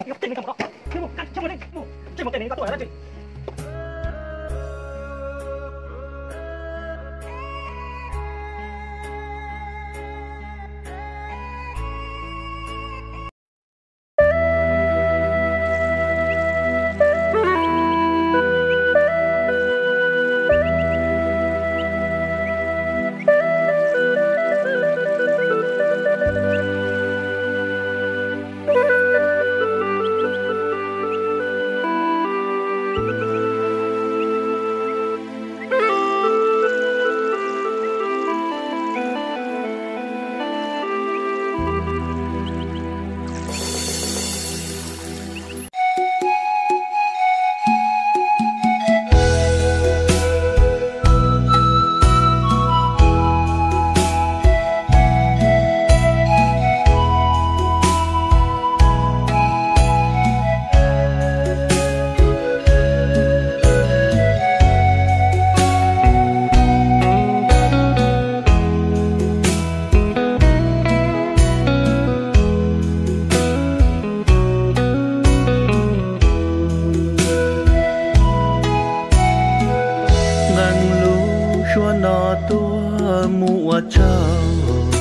Nqee lub suab no tuaj mus ua tsaug,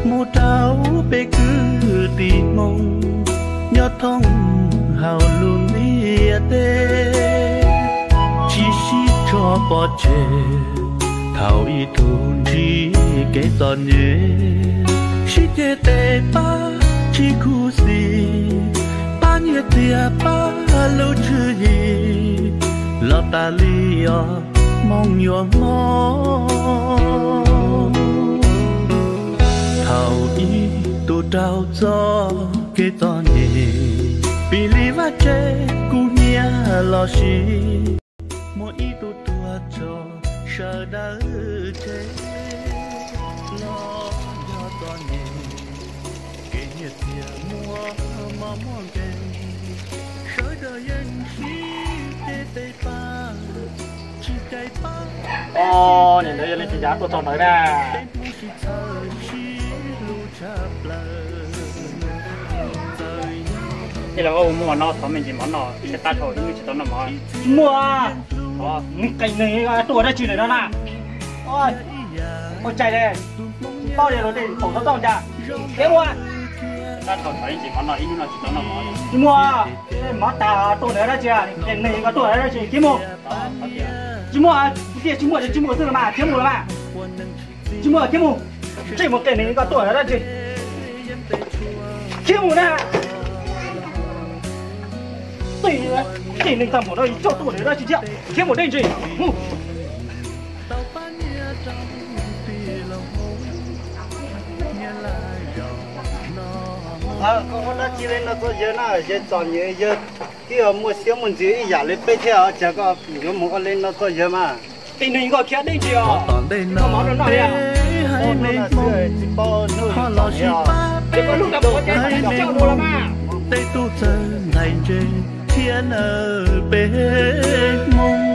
mus rau peb kwv tij Hmoob nyob thoob hauv lub ntiaj teb, tsis sib tso pov tseg thaum ib tug ntsib kev txom nyem, sib ceg tes pab tsis khuv xim, pab nyiaj txiag pab lub tswv yim, los tas li os Hmoob nyuam Hmoob. Thaum ib tug raug txoj kev txom nyem, vim li vaj tse kub hnyiab los sis muaj ib tug tuag tso sawv daws tseg, los yog txom nyem kev nyiaj txiag muaj mob muaj nkeeg, sawv daws yeej sib ceg tes pab tsis cais pab. Os, niam ntawd yog leej twg cas tuaj txog ntawd na? Ib los ua muag no thov me ntsis mov noj, tab dhau ib hnub tsis tau noj mov. Tsis muaj. Nws qee neeg tuaj dab tsi lawm no na? Ua tsaig li, tsis paub li los tej thaum tau txoj cas. Kev ua. Tab dhau thov ib ntsis mov noj, ib hnub no tsis tau noj mov. Tsis muaj. Mov tas tuaj ntawd dab tsi, qee neeg ko tuaj dab tsi, kev mus. Tsis muaj, tias tsis muaj ces tsis muaj xwb los mas, kev mus los mas. Tsis muaj, kev mus. Ntsej muag qee neeg ko tuaj dab tsi, kev mus na. Tej neeg tag npaum no coj tuaj dab tsi thiab, kev mus deb ntsis. Koj ua dab tsi li no txog yawg na, yawg txom nyem, yawg twb muaj siab muaj ntsws ib yam li peb thiab, cas koj yuav mus ua li no txog yawg mas. Tej neeg ko khiav deb ntsis os. Tom ntej no peb haiv neeg Hmoob ho los sib pab peb tug haiv neeg Hmoob, tej tub txawg ntxhais ntse thiab nawb peb Hmoob.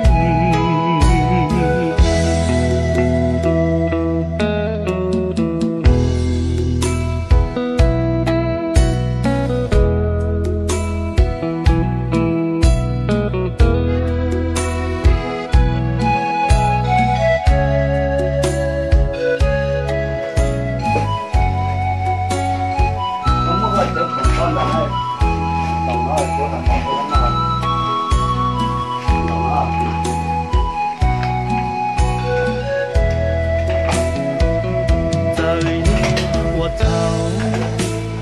Txawm yog ua txhaum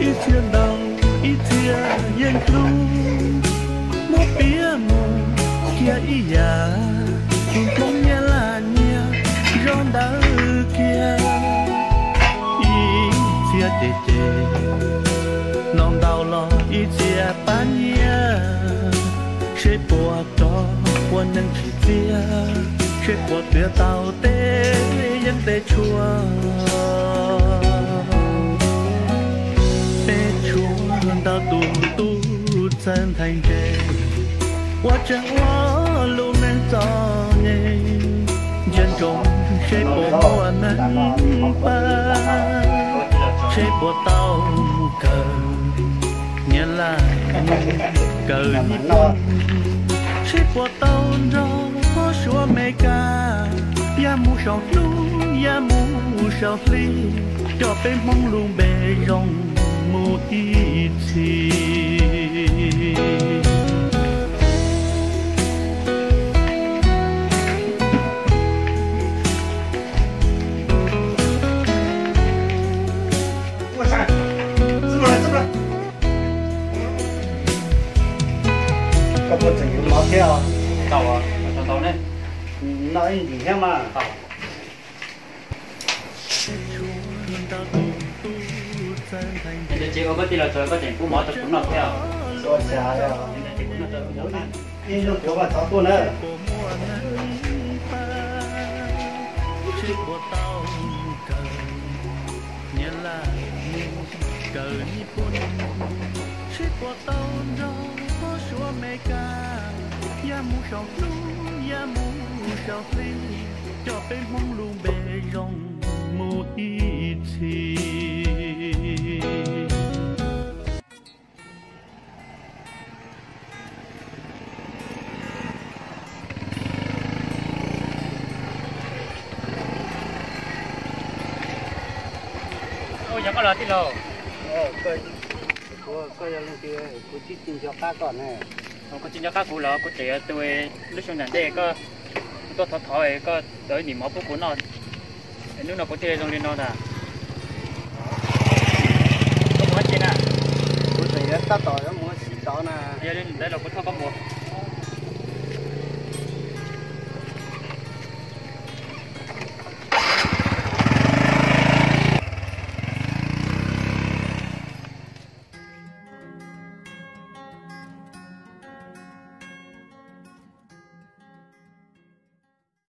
ib txhia ntau ib txhia yeej hlub, muab piav mus kiag ib yam, tus Hmoob nyias laj nyias zov ntawd kiag. Ib txhia cem cem, no ntau los ib txhia pab nyiaj, seb puas rov ua neej tsim txiaj, seb puas txiav tau tej yeeb tej tshuaj. Peb tshuav ntau tus tub txawg ntxhais ntse, ua tseem ua lub neej txom nyem, ntsia ntsoov seb puas muaj neeg pab, seb puas tau mus kawm. Niam laj mus kawm niam pog, seb puas tau nrog Suav Mes Kas, ya mus saum hnub ya mus saum hli, coj peb Hmoob lub npe zoo mus ib txhis. Koj puas tseem yuav mov thiab os? Tau, tau ne. Noj ib ntim thiab mas. Ces ua koj tij laug txog koj tseem pub mov rau kuv noj thiab. Ua cas ib leeg tuav mas txhob tuaj na. Niam laj mus kawm niam pog, seb puas tau nrog Suav Mes Kas, ya mus saum hnub ya mus saum hli, coj peb Hmoob lub npe zoo mus ib txhis. Ua yog koj los tij laug? Koj yog leej twg? Kuv tsis nco qab koj ne. Koj tsis nco qab kuv los kuv tseem yog tus lub xyoo ntawm ntej koj tuaj thov thov koj tau ib ntim mov pub kuv noj, hnub no kuv thiaj li zoo li no ntag. Koj mus dab tsi na? Kuv tseem yuav tab tom yuav mus ua si tod na. Yog li ntawd los kuv thauj koj mus.